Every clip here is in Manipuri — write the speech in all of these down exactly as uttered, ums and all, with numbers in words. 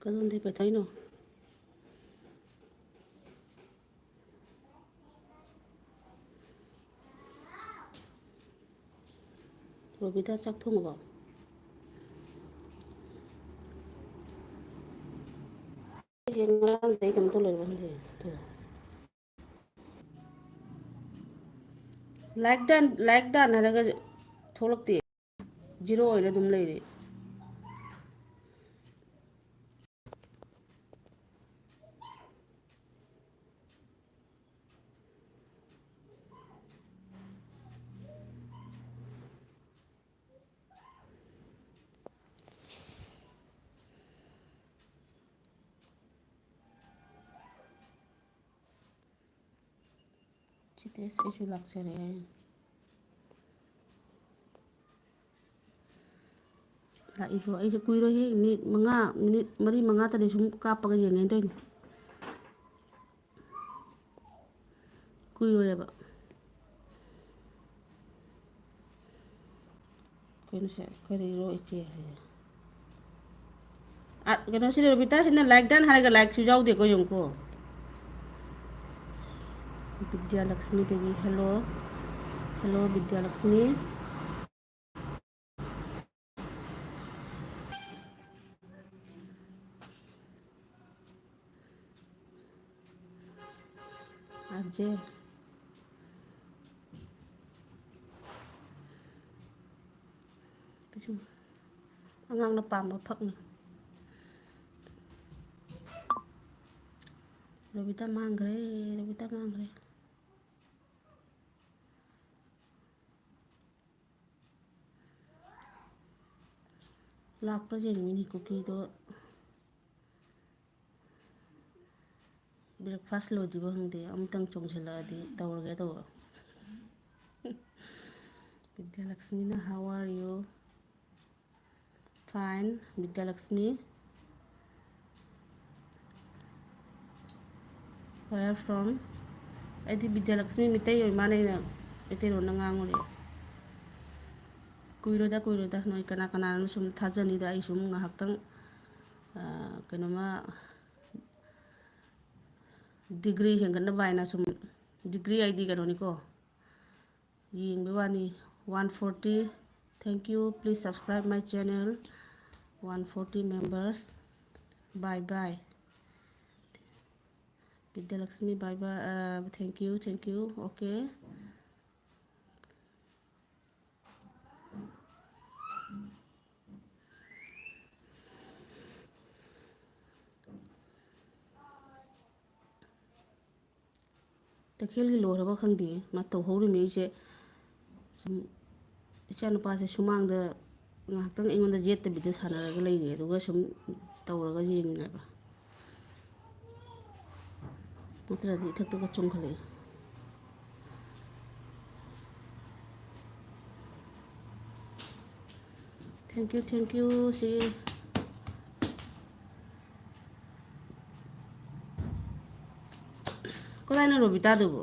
ꯀꯗꯣꯝꯗꯩ ꯄꯦꯊꯛꯏꯅꯣ? ꯔꯣꯕꯤꯇꯥ ꯆꯥꯛ ꯊꯣꯡꯉꯕꯣ? ꯑꯩꯁꯦ ꯉꯔꯥꯡꯗꯩ ꯀꯩꯅꯣ ꯇꯧ ꯂꯩꯔꯕ ꯈꯪꯗꯦ꯫ Like done, like done ꯍꯥꯏꯔꯒ ꯊꯣꯛꯂꯛꯇꯦ꯫ Zero ꯑꯣꯏꯅ ꯑꯗꯨꯝ ꯂꯩꯔꯦ꯫ ꯆꯤꯇꯦꯁ, ꯑꯩꯁꯨ ꯂꯥꯛꯆꯔꯦ꯫ ꯂꯥꯛꯏꯕꯣ? ꯑꯩꯁꯦ ꯀꯨꯏꯔꯣꯏꯍꯦ, ꯃꯤꯅꯤꯠ ꯃꯉꯥ, ꯃꯤꯅꯤꯠ ꯃꯔꯤ ꯃꯉꯥꯇꯗꯤ ꯁꯨꯝ ꯀꯥꯞꯄꯒ ꯌꯦꯡꯒꯦꯅ ꯇꯧꯔꯤꯅꯦ꯫ ꯀꯨꯏꯔꯣꯏꯌꯦꯕ꯫ ꯀꯩꯅꯣꯁꯦ ꯀꯔꯤꯔꯣ ꯏꯆꯦ ꯍꯥꯏꯁꯦ? ꯑ, ꯀꯩꯅꯣꯁꯤꯗ ꯔꯣꯕꯤꯇꯥꯁꯤꯅ like done ꯍꯥꯏꯔꯒ like ꯁꯨ ꯌꯥꯎꯗꯦꯀꯣ, ꯌꯦꯡꯉꯨꯀꯣ꯫ ꯕꯤꯗ꯭ꯌꯥꯂꯛꯁꯃꯤ ꯗꯦꯕꯤ, hello꯫ Hello, ꯕꯤꯗ꯭ꯌꯥꯂꯛꯁꯃꯤ꯫ ꯑꯖꯦ꯫ ꯑꯉꯥꯡꯅ ꯄꯥꯝꯕ ꯐꯛꯅꯤ꯫ ꯔꯣꯕꯤꯇꯥ ꯃꯥꯡꯈ꯭ꯔꯦ, ꯔꯣꯕꯤꯇꯥ ꯃꯥꯡꯈ꯭ꯔꯦ꯫ ꯂꯥꯛꯄ꯭ꯔꯥ ꯌꯦꯡꯉꯤꯅꯤ ꯀꯨꯀꯤꯗꯣ꯫ Breakfast ꯂꯣꯏꯗ꯭ꯔꯤꯕ ꯈꯪꯗꯦ, ꯑꯃꯨꯛꯇꯪ ꯆꯣꯡꯁꯤꯜꯂꯛꯑꯗꯤ ꯇꯧꯔꯒꯦ ꯇꯧꯕ꯫ ꯕꯤꯗ꯭ꯌꯥꯂꯛꯁꯃꯤꯅ, "How are you?" Fine, Bidyalakshmi. Where from? ꯑꯩꯗꯤ ꯕꯤꯗ꯭ꯌꯥꯂꯛꯁꯃꯤ ꯃꯤꯇꯩ ꯑꯣꯏ ꯃꯥꯅꯦꯅ ꯃꯩꯇꯩꯂꯣꯟꯗ ꯉꯥꯡꯉꯨꯔꯦ꯫ ꯀꯨꯏꯔꯣꯏꯗ, ꯀꯨꯏꯔꯣꯏꯗ, ꯅꯣꯏ ꯀꯅꯥ ꯀꯅꯥꯅꯣ ꯁꯨꯝ ꯊꯥꯖꯅꯤꯗ, ꯑꯩ ꯁꯨꯝ ꯉꯥꯏꯍꯥꯛꯇꯪ ꯑ, ꯀꯩꯅꯣꯃ, ꯗꯤꯒ꯭ꯔꯤ ꯍꯦꯟꯒꯠꯅꯕ ꯍꯥꯏꯅ ꯁꯨꯝ, ꯗꯤꯒ꯭ꯔꯤ ꯍꯥꯏꯗꯤ ꯀꯩꯅꯣꯅꯤꯀꯣ, ꯌꯦꯡꯕꯩ ꯋꯥꯅꯤ꯫ One forty, thank you, please subscribe my channel, one forty members, bye bye. Bidyalakshmi, bye bye, ꯑ, thank you, thank you, okay. ꯇꯈꯦꯜꯒꯤ ꯂꯣꯏꯔꯕ ꯈꯪꯗꯦ, ꯃꯥ ꯇꯧꯍꯧꯔꯤꯃꯤ꯫ ꯑꯩꯁꯦ ꯁꯨꯝ, ꯏꯆꯥꯅꯨꯄꯥꯁꯦ ꯁꯨꯃꯥꯡꯗ ꯉꯥꯏꯍꯥꯛꯇꯪ ꯑꯩꯉꯣꯟꯗ ꯌꯦꯠꯇꯕꯤꯗ ꯁꯥꯟꯅꯔꯒ ꯂꯩꯔꯦ, ꯑꯗꯨꯒ ꯁꯨꯝ ꯇꯧꯔꯒ ꯌꯦꯡꯉꯦꯕ, ꯅꯠꯇ꯭ꯔꯗꯤ ꯏꯊꯛꯇꯒ ꯆꯣꯡꯈꯠꯂꯛꯑꯦ꯫ Thank you, thank you, ꯁꯤ ꯀꯗꯥꯏꯅꯣ ꯔꯣꯕꯤꯇꯥꯗꯨꯕꯨ?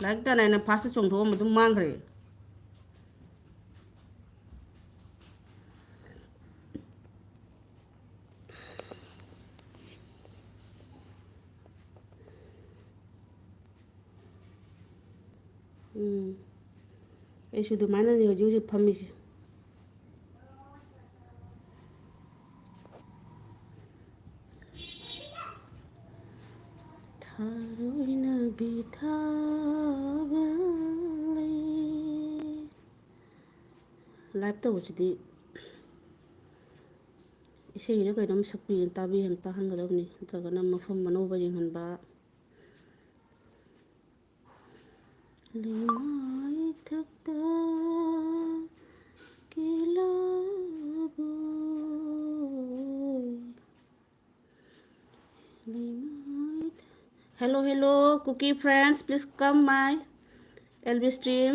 ꯂꯥꯏꯔꯤꯛ ꯇꯥꯅ ꯑꯩꯅ ꯐꯥꯁꯇ ꯆꯣꯡꯊꯣꯛꯑꯝꯕ ꯑꯗꯨꯝ ꯃꯥꯡꯈ꯭ꯔꯦ꯫ ꯎꯝ꯫ ꯑꯩꯁꯨ ꯑꯗꯨꯃꯥꯏꯅꯅꯤ ꯍꯧꯖꯤꯛ ꯍꯧꯖꯤꯛ ꯐꯝꯃꯤꯁꯦ꯫ ꯊꯥꯔꯣꯏꯅꯕꯤ ꯊꯥꯕ ꯂꯩ꯫ Live ꯇꯧꯕꯁꯤꯗꯤ ꯏꯁꯩꯔ ꯀꯩꯅꯣꯝ ꯁꯛꯄꯤ, ꯇꯥꯕꯤ, ꯇꯥꯍꯟꯒꯗꯕꯅꯤ, ꯅꯠꯇ꯭ꯔꯒꯅ ꯃꯐꯝ ꯑꯅꯧꯕ ꯌꯦꯡꯍꯟꯕ꯫ ꯂꯩꯃꯥꯏꯊꯛꯇ ꯀꯦꯂꯥꯕꯣꯏ꯫ Hello, hello, Kuki friends, please come my L B stream.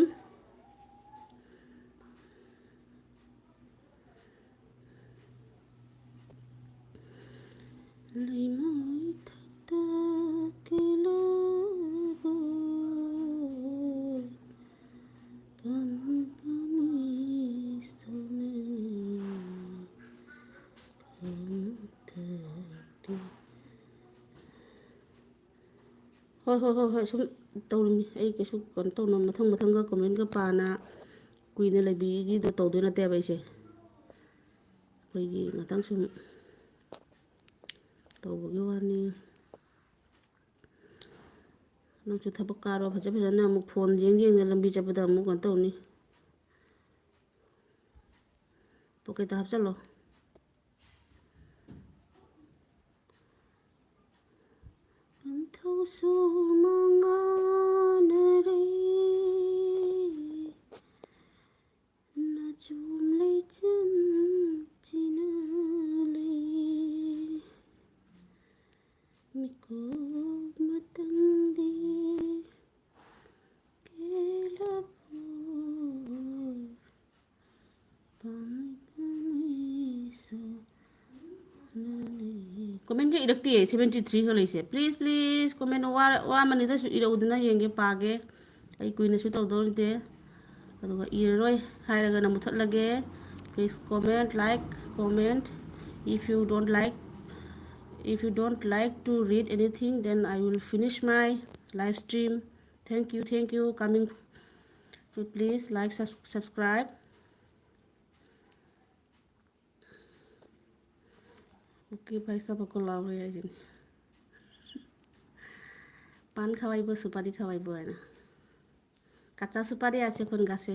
ꯂꯩꯃꯥꯏꯊꯛꯇ ꯀꯦꯂꯥꯕꯣꯏ ꯄꯥꯝꯕ ꯃꯤꯁꯛꯅꯤ꯫ ꯍꯣꯏ, ꯍꯣꯏ, ꯍꯣꯏ, ꯍꯣꯏ, ꯁꯨꯝ ꯇꯧꯔꯤꯅꯤ꯫ ꯑꯩ ꯀꯩꯁꯨ ꯀꯩꯅꯣ ꯇꯧꯅ, ꯃꯊꯪ ꯃꯊꯪꯒ comment-ꯒ ꯄꯥꯅ ꯀꯨꯏꯅ ꯂꯩꯕꯤꯒꯤꯗꯣ ꯇꯧꯗꯣꯏ ꯅꯠꯇꯦꯕ ꯑꯩꯁꯦ꯫ ꯑꯩꯈꯣꯏꯒꯤ ꯉꯥꯛꯇꯪ ꯁꯨꯝ ꯇꯧꯕꯒꯤ ꯋꯥꯅꯤ꯫ ꯅꯪꯁꯨ ꯊꯕꯛ ꯀꯥꯔꯣ, ꯐꯖ ꯐꯖꯅ ꯑꯃꯨꯛ phone ꯌꯦꯡ ꯌꯦꯡꯅ ꯂꯝꯕꯤ ꯆꯠꯄꯗ ꯑꯃꯨꯛ ꯀꯩꯅꯣ ꯇꯧꯅꯤ꯫ Pocket-ꯇ ꯍꯥꯞꯆꯜꯂꯣ꯫ ꯄꯟꯊꯧꯁꯨ ꯃꯉꯥꯅꯔꯦ, ꯅꯆꯨꯝ ꯂꯩꯆꯟ ꯆꯤꯅ ꯂꯩ꯫ ꯃꯤꯀꯨꯞ ꯃꯇꯪꯗꯤ ꯀꯦꯜꯂꯕꯣ ꯄꯥꯡꯒꯜꯒꯤ ꯁꯣꯟꯅꯅꯤ꯫ Comment-ꯀ ꯏꯔꯛꯇꯦ, seventy three ꯈꯛ ꯂꯩꯁꯦ꯫ Please, please, comment ꯋꯥ, ꯋꯥ ꯑꯃꯅꯤꯗꯁꯨ ꯏꯔꯛꯎꯗꯅ ꯌꯦꯡꯒꯦ, ꯄꯥꯒꯦ꯫ ꯑꯩ ꯀꯨꯏꯅꯁꯨ ꯇꯧꯗꯧ ꯅꯠꯇꯦ꯫ ꯑꯗꯨꯒ ꯏꯔꯔꯣꯏ ꯍꯥꯏꯔꯒꯅ ꯃꯨꯊꯠꯂꯒꯦ꯫ Please comment, like, comment. If you don't like, if you don't like to read anything, then I will finish my live stream. Thank you, thank you. Coming, please like, sus-, subscribe. Okay, भाई साहब को लाओ रे यार। পান খাওয়াইব, সুপারি খাওয়াইব, হয় না? কাঁচা সুপারি আছে কোন গাছে?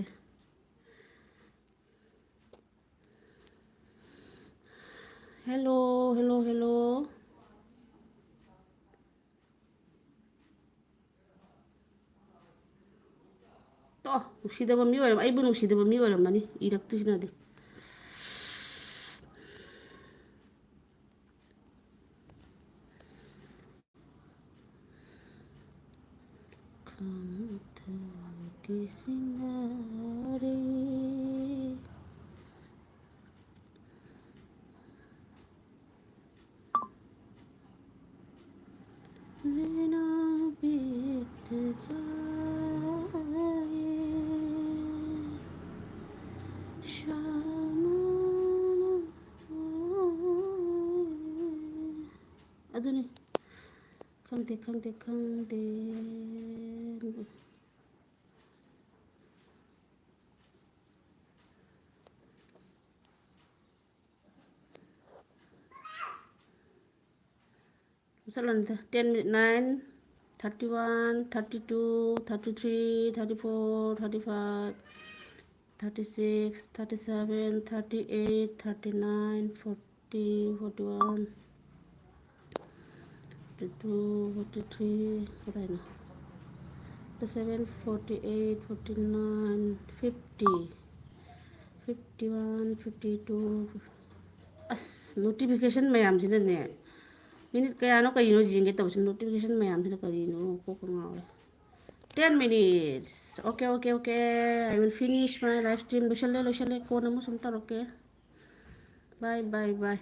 Hello, hello, hello. ꯇꯣ, ꯅꯨꯡꯁꯤꯗꯕ ꯃꯤ ꯑꯣꯏꯔꯝ-, ꯑꯩꯕꯨ ꯅꯨꯡꯁꯤꯗꯕ ꯃꯤ ꯑꯣꯏꯔꯝꯃꯅꯤ ꯏꯔꯛꯇ꯭ꯔꯤꯁꯤꯅꯗꯤ꯫ ꯈꯥꯡꯊꯒꯤ ꯁꯤꯡꯅꯔꯤ꯫ ꯂꯩꯅꯥ ꯕꯤꯠꯇ ꯆꯥꯏꯌꯦ ꯁꯥꯃꯅ꯫ ꯑꯗꯨꯅꯤ꯫ ꯈꯪꯗꯦ, ꯈꯪꯗꯦ, ꯈꯪꯗꯦ꯫ ꯆꯠꯂꯅꯤꯗ꯫ Ten minute, nine, thirty one, thirty two, thirty three, thirty four, thirty five, thirty six, thirty seven, thirty eight, thirty nine, forty, forty one, forty two, forty three, ꯀꯗꯥꯏꯅꯣ? Forty seven, forty eight, forty nine, fifty, fifty one, fifty two. ꯑꯁ, notification ꯃꯌꯥꯝꯁꯤꯅꯅꯦ, minute ꯀꯌꯥꯅꯣ ꯀꯔꯤꯅꯣ ꯌꯦꯡꯒꯦ ꯇꯧꯕꯁꯤ, notification ꯃꯌꯥꯝꯁꯤꯅ ꯀꯔꯤꯅꯣ ꯀꯣꯛꯀ ꯉꯥꯎꯔꯦ꯫ Ten minutes. Okay, okay, okay. I will finish my live stream. ꯂꯣꯏꯁꯜꯂꯦ, ꯂꯣꯏꯁꯜꯂꯦ꯫ ꯀꯣꯟꯅ ꯑꯃꯨꯛ ꯁꯨꯝ ꯇꯧꯔꯛꯀꯦ꯫ Bye, bye, bye.